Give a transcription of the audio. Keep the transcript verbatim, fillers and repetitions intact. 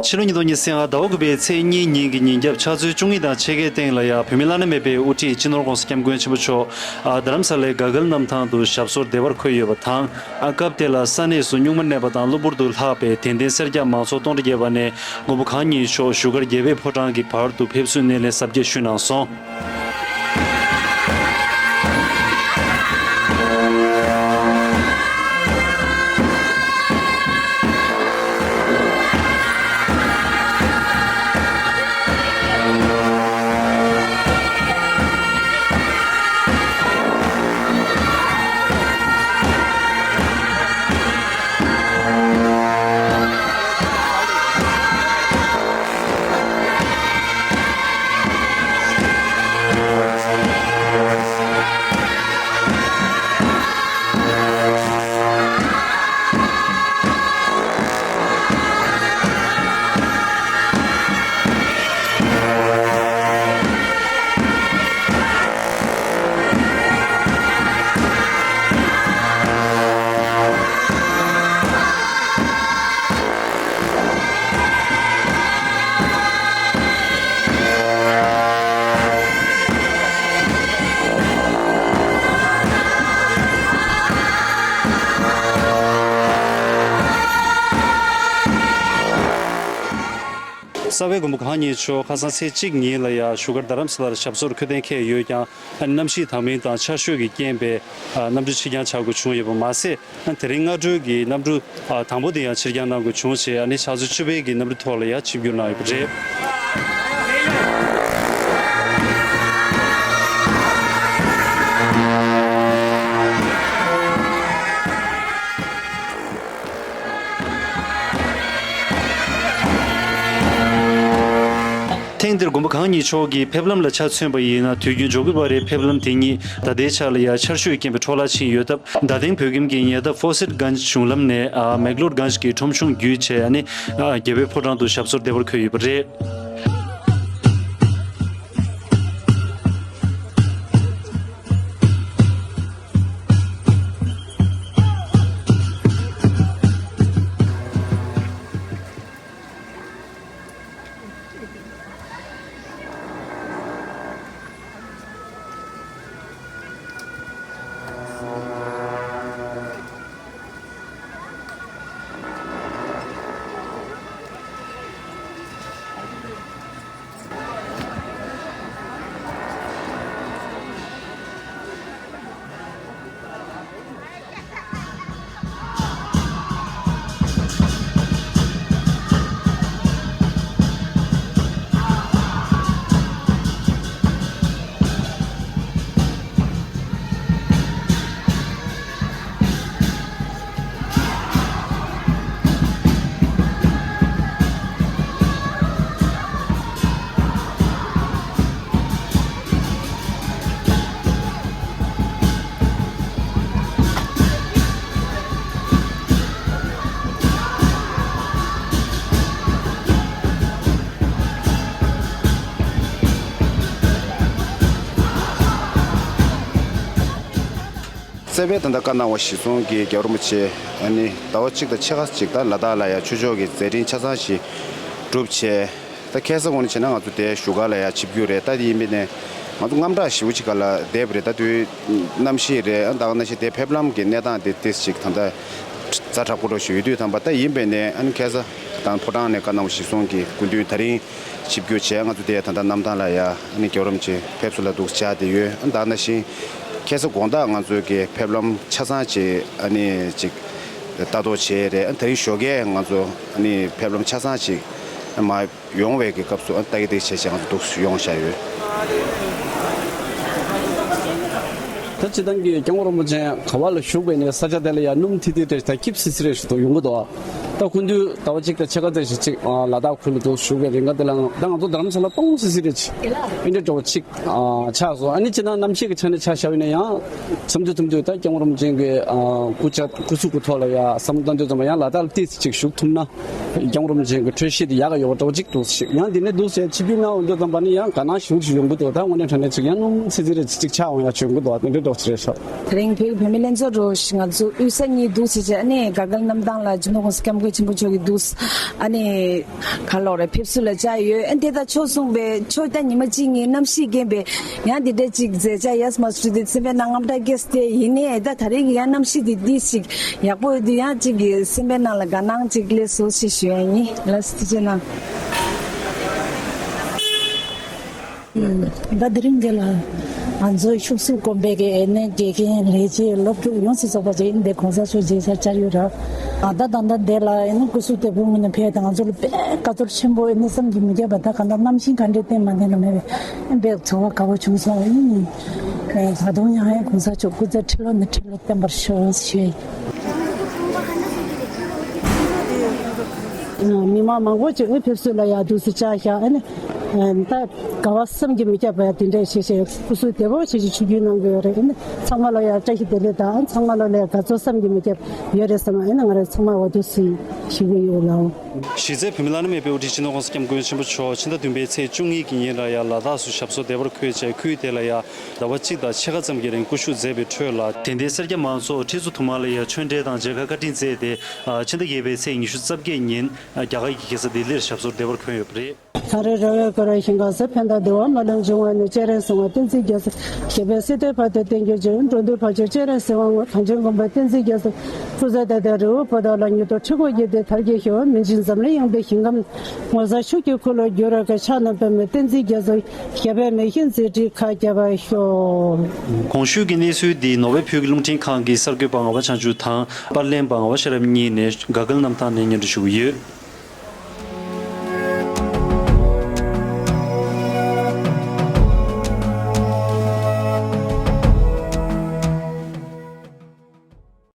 ཕྱི་ལོ་ཉིས་སྟོང་ཉི་ཤུ་རྩ་ལྔ་ཟླ་བ་དགུ་པའི་ཚེས་གཉིས་ཉིན་གྱི་ཉིན་རྒྱབ་ཕྱག་ཚོད་བཅུ་གཉིས་དང་ཕྱེད་ཀའི་སྟེང་ལ་ཡང་བོད་མི་བླ་ན་མེད་པའི་དབུ་ཁྲིད་སྤྱི་ནོར་༸གོང་ས་༸སྐྱབས་མགོན་ཆེན་པོ་མཆོག་ཨ་རྡ་རམ་ས་ལའི་ག་གལ་གནམ་ཐང་དུ་ཞབས་སོར་བདེ་བར་འཁོད་ཡོད་པ་དང་། ཨ་སྐབས་དེ་ལ་ས་གནས་སུ་སྨྱུག་མ་གནས་པ་དང་གློ་བུར་དུ་ལྷགས་པའི་དད་ལྡན་སེར་སྐྱ་མང་ཚོགས་སྟོང་ཕྲག་བརྒལ་བ་ནས་མགོན་པོ་གང་ཉིད་མཆོག་བཞུགས་སྒར་རྒྱལ་བའི་ཕོ་བྲང་གི་བར་དུ་ཕེབས་བསུའི་སྣེ་ལེན་གཟབ་རྒྱས་ཞུས་གནང་སོང་། རྩ་བའི་མགོན་པོ་གང་ཉིད་མཆོག་ཁ་སང་ཚེས་གཅིག་ཉིན་ལ་ཡང་བཞུགས་སྒར་རྡ་རམ་ས་ལར་ཞབས་སོར་འཁོད་གཏན་འཁེལ་ཡོད་ཀྱང་། གནམ་གཤིས་དྭངས་མིན་དང་ཆར་ཞོད་ཀྱི་རྐྱེན་པས་གནམ་གྲུ་ཕྱིར་འགྱངས་བྱ་དགོས་བྱུང་ཡོད་པ་མ་ཟད། དེ་རིང་སྔ་དྲོའི་གི་གནམ་གྲུ་དང་པོ་དེ་ཡང་ཕྱིར་འགྱངས་གནང་དགོས་བྱུང་བྱས། ཨ་ནི་ཕྱག་ཚོད་བཅུ་པའི་གི་གནམ་གྲུ་ཐོག་ལ་ཡང་ཆིབས་བསྒྱུར་གནང་ཡོད་པ་རེད། ཐེངས་འདིར་མགོན་པོ་གང་ཉིད་མཆོག་གིས་ཕེབས་ལམ་ལ་ཆ་མཚོན་པ་ཡིན་ན། དུས་རྒྱུན་འཇོག་གི་བར་རེ་ཕེབས་ལམ་དེ་ཉིད་ད་ལྟའི་ཆར་ལ་ཡང་ཆར་ཞོད་རྐྱེན་པས་འཕྲོ་བརླག་ཕྱིན་ཡོད་སྟབས། རྡ་སྟེང་བོད་ཁྱིམ་གྱི་ཉེ་འདབས་ཧྥོ་སེད་གྷན་ཇི་གཞུང་ལམ་ནས་ཨ་མེག་ལོར་གྷན་ཇི་གི་ཁྲོམ་གཞུང་བརྒྱུད་བྱས། ཨ་ནི་ཨ་རྒྱལ་བའི་ཕོ་བྲང་དུ་ཞབས་སོར་བདེ་བར་འཁོད་ཡོད་པ་རེད། རྩ་བའི་ད་ལྟ་བཀའ་གནང་བ་གཞིར་བཟུང་གིས་རྒྱལ་བ་རིན་པོ་ཆེ་ཨ་ནི་ཟླ་བ་གཅིག་དང་ཕྱེད་ཀ་ཅིག་ད་ལ་དྭགས་ལ་ཡང་ཆོས་ཕྱོགས་ཀྱི་མཛད་འཕྲིན་ཆ་ཚང་ཞིག་གྲུབ་བྱས། ད་ཁ་སང་ངོས་ནས་བྱས་ན་ང་ཚོ་དེ་བཞུགས་སྒར་ལ་ཡང་ཆིབས་བསྒྱུར་རེད། ད་དེ་ཡིན་པས་ནས་ང་ཚོ་དངངས་སྐྲག་ཞེ་པོ་ཅིག་སྒང་ལ་བསྡད་པ་རེད། ད་དུས་གནམ་གཤིས་རེད། ཨ་ད་ག་ནང་བཞིན་དེ་ཕེབས་ལམ་གྱི་གནས་སྟངས་དེ་ཏོག་ཙམ་ཅིག་ད་ལྟ་ཛ་དྲག་པོ་འདྲ་ཞིག་ཡོད་དུས་ཙམ་པ། ད་ཡིན་པས་ནས་ཨ་ནི་ཁ་སང་དང་ཕོ་བྲང་ནས་བཀའ་གནང་བ་གཞིར་བཟུང་གིས་སྐུ་མདུན་ད་རིང་ཆིབས་བསྒྱུར་བྱས། ང་ཚོ་དེ་ད་ལྟ་གནམ་ཐང་ལ་ཡ་ཨ་ནི་རྒྱལ་བ་རིན་པོ་ཆེ་ཕེབས་བསུ་ལ་འདུག་བཅར་བསྡད་ཡོད། ཨ་ད་ག་ནང་བཞིན་ཁ་སང་དགོང་དག་ང་ཚོའི་གི་ཕེབས་ལམ་ཆ་ཚང་ཅིག་ཨ་ནི་ཅིག་ལྟ་རྟོག་བྱས་རེད། ཨ་ད་རིང་ཞོགས་ཀས་ང་ཚོ་ཨ་ནི་ཕེབས་ལམ་ཆ་ཚང་ཅིག་མ་ཡོང་བའི་གི་སྐབས་སུ་ཨ་ལྟ་གི་ལྟ་གི་བྱས་བྱས་ང་ཚོ་འདུག་སེ་ཡོང་བཞག་ཡོད། ད་སྤྱིར་བཏང་གི་སྐྱབས་མགོན་རིན་པོ་ཆེ་ག་བ་ལ་བཞུགས་པའི་ནས་ས་ཆ་དེ་ལ་ཡང་སྣུམ་ཐིག་ཐིག་རེ་ད་སྐྱིད་སི་སི་རེ་ཞིག་ཏུ་ཡོང་གི་འདུག་ད་སྐུ་མདུན་ཟླ་བ་གཅིག་དང་ཕྱེད་ཀ་ཙམ་ཞིག་ཅིག་ལ་དྭགས་ཁུལ་ལ་འདུག་བཞུགས་པའི་རིང་ག་དེ་ལ་ད་ང་ཚོ་རྡ་རམ་ས་ལ་སྟོང་སི་སི་རེ་ཅིག་ཨིན་འདྲ་འདྲ་བོ་ཅིག་ཆགས་སོང་། ཨ་ནི་སྤྱིར་བཏང་གནམ་གཤིས་ཀྱི་ཆ་ནས་ཆ་བཞག་པ་ཡིན་ན་ཡང་མཚམས་དུས་མཚམས་དུས་ད་སྐྱབས་མགོན་རིན་པོ་ཆེ་གི་སྐུ་ཕྱྭ་སྐུ་གཟུགས་ཀྱི་ཐོག་ལ་ཡང་བསམ་བློ་བཏང་དུས་ཙམ་པ་ཡང་ལ་དྭགས་ལ་ཏོག་ཙམ་ཅིག་བཞུགས་ཐུབ་ན། སྐྱབས་མགོན་རིན་པོ་ཆེ་གི་འཕྲོད་བཞེས་དེ་ཡག་ག་ཡོད་པ་འདྲ་བོ་ཅིག་འདུག་ཞིག་ཡང་འདི་ནས་འདུག་ཟེར་ཆིབས་བསྒྱུར་གནང་འོང་དུས་ཙམ་པ་ནི་ཡང་དགའ་སྣང་ཞེ་པོ་ཅིག་ཡོང་གི་འདུག་ད་དངོས་གནས་དྲང་གནས་ཅིག་ཡང་སྣུམ་སི་སི་རེ་ཅིག་ཆགས་འོང་ཡ་ཅིག་ཡོང་གི་འདུག་དེ་འདྲའི་འདྲ་བོ་ཅིག་རེད་ཤག་དེ་རིང་བོད་ཀྱི་བུད་མེད་ལྷན་ཚོགས་འདྲ་བོ་ཞིག་ང་ཚོ་དབུས་ས་གཉིས་འདུག་ཟེར་བྱས་ཨ་ནི་ག་གལ་གནམ་ཐང་ལ་སྤྱི་ནོར་༸གོང་ས་༸སྐྱབས་མགོན་ ཆེན་པོ་མཆོག་གི་འདུག་ཨ་ནི་ག་ལོག་རེ་ཕེབས་བསུ་ལ་བཅར་ཡོད། ཨ་དེ་ད་ཆོས་གསུངས་པའི་ཆོས་ད་ཉི་མ་གཅིག་གཉིས་གནམ་གཤིས་རྐྱེན་པས་ཡང་དེ་འདྲ་གཅིག་མཛད་བཅར་ཡས་མ་སུ་དེ་སེམས་པའི་ནང་དངངས་སྐྲག་སྐྱེས་ཏེ། ཡིན་ནའི་ད་ད་རེས་ཀྱི་ཡང་གནམ་གཤིས་དེ་ཏིས་ཅིག་ཡག་པོ་ཡོད་དུས་ཡང་གཅིག་གི་སེམས་པའི་ནང་ལ་དགའ་སྣང་གཅིག་སླེབས་སོང་ཞེས་ཞུ་ཡ་ཡིན། ལགས་སོ་ཐུགས་རྗེ་གནང་། ད་དེ་རིང་འདི་ལ་ང་ཚོའི་ཤུག་གསོ་དགོན་པའི་གི་ཨེ་ནས་དགེ་རྒན་ལས་བྱེད་སློབ་ཕྲུག་ཡོངས་སུ་རྫོགས་པ་ཅིག་འདི་གོང་ས་མཆོག་མཇལ་ས་བཅར་ཡོད་ར། ད་ད་ལྟ་འདི་ལ་ཨེ་ནས་སྐུ་གཟུགས་བདེ་པོའི་ངོས་ནས་ཕེབས་ཏེ་ང་ཚོ་ལ་དཔེ་དགའ་ཚོར་ཆེན་པོ་ཨེ་ནས་བསམ་གྱིས་མི་ཁྱབ་པ། ད་གང་ལྟར་གནམ་གཤིས་ག་འདྲས་བསྟན་མ་བསྟན་ལ་མེད་པའི་དཔེ་ཚོར་བ་དགའ་བོ་བྱུང་སོང་། ཨེ་ནས་ད་དུང་ཡང་ཨེ་གོང་ས་མཆོག་སྐུ་ཚེ་ཁྲི་ལོ་ནས་ཁྲི་ལོ་བརྟན་པར་ཤོག་ཞུ། མི་མང་མང་པོ་ཅིག་ཨེ་ཕེབས་བསུ་ལ་ཡར་འདུག་སེ་བཅར་ཤག་ཨེ་ནས། ད་དགའ་བ་བསམ་གྱིས་མི་ཁྱབ་པ་དེ་འདྲ་བྱས་བྱས་སྐུ་གཟུགས་བདེ་པོ་བྱས་བྱས་ཆིབས་བསྒྱུར་གནང་གི་ཡོད་རེད། ཨ་ནི་ཚང་མ་ལ་ཡང་བཀྲ་ཤིས་བདེ་ལེགས་དང་། ཚང་མ་ལ་ཡང་དགའ་ཚོར་བསམ་གྱིས་མི་ཁྱབ་ཡོད་རེད་བསམ། ཨ་ནི་ང་རང་ཚང་མ་འོ་དུ་སི་ཞུ་གི་ཡོད་ལགས། གཞི་རྩའི་བོད་མི་བླ་ན་མེད་པའི་དབུ་ཁྲིད་སྤྱི་ནོར་༸གོང་ས་༸སྐྱབས་མགོན་ཆེན་པོ་མཆོག་ཕྱི་ཟླ་བདུན་པའི་ཚེས་བཅུ་གཉིས་ཀྱི་ཉིན་ལ་ཡང་ལ་དྭགས་སུ་ཞབས་སོར་བདེ་བར་འཁོད་བྱས། ཁུལ་དེ་ལ་ཡང་ཟླ་བ་གཅིག་དང་ཕྱེད་ཀ་ཙམ་གྱི་རིང་སྐུ་བཞུགས་མཛད་པའི་ཁྲོད་ལ། དད་ལྡན་སེར་སྐྱ་མང་ཚོགས་ཁྲི་ཚོ་དུ་མ་ལ་ཡང་ཆོས་འབྲེལ་དང་མཇལ་ཁ་བཀའ་དྲིན་བསྩལ་ཏེ། ཕྱི་ཟླ་བརྒྱད་པའི་ཚེས་ཉི་ཤུ་རྩ་བརྒྱད་ཉིན་རྒྱ་གར་གྱི་རྒྱལ་ས་ལྡི་ལིར་ཞབས་སོར་བདེ་བར་འཁོད་ཡོད་པ་རེད། ད་རེས་ར་བའི་ཀ་ར་ཞིང་ཁ་ས་ཕན་དང་བདེ་བ་མ་ལུས་འབྱུང་བ་ནི། སྤྱན་རས་གཟིགས་དབང་བསྟན་འཛིན་རྒྱ་མཚོ། ཞབས་པད་སྲིད་མཐའི་བར་དུ་བརྟན་གྱུར་ཅིག་འགྲོ་འདུལ་བར་ཆད་སྤྱན་རས་གཟིགས་དབང་ངོ་། གངས་ཅན་མགོན་པོ་བསྟན་འཛིན་རྒྱ་མཚོ། སྐུ་ཚེ་ད་ལྟ་རི་བོ་པོ་ཏ་ལ། མྱུར་དུ་ཁྲི་སྐོར་བགྱིས་ཏེ་དར་རྒྱས་ཤོག་མི་འཇིགས་འཛམ་གླིང་ཡངས་པའི་ཞིང་ཁམས། ངོ་མཚར་ཤུགས་ཀྱི་འཁོར་ལོ་བསྒྱུར་བའི་ཕྱག་ན་པདྨོ་བསྟན་འཛིན་རྒྱ་མཚོ། ཞབས་པད་མི་ཤིགས་མཛད་བྲེལ་ཁ་རྒྱབ་པར་ཤོག་གོང་ཞུས་ཀྱི་གནས་ཚུལ་འདི་ནོར་ཝེ་བོད་ཀྱི་རླུང་འཕྲིན་ཁང་གི་གསར་འགོད་པ་ངག་དབང་བྱང་ཆུབ་དང་། པར་ལེན་པ་ངག་དབང་ཤེས་རབ་གཉིས་ནས་ག་གལ་གནམ་ཐང་ནས་སྙན་སྒྲོན་ཞུ་གི་ཡོད།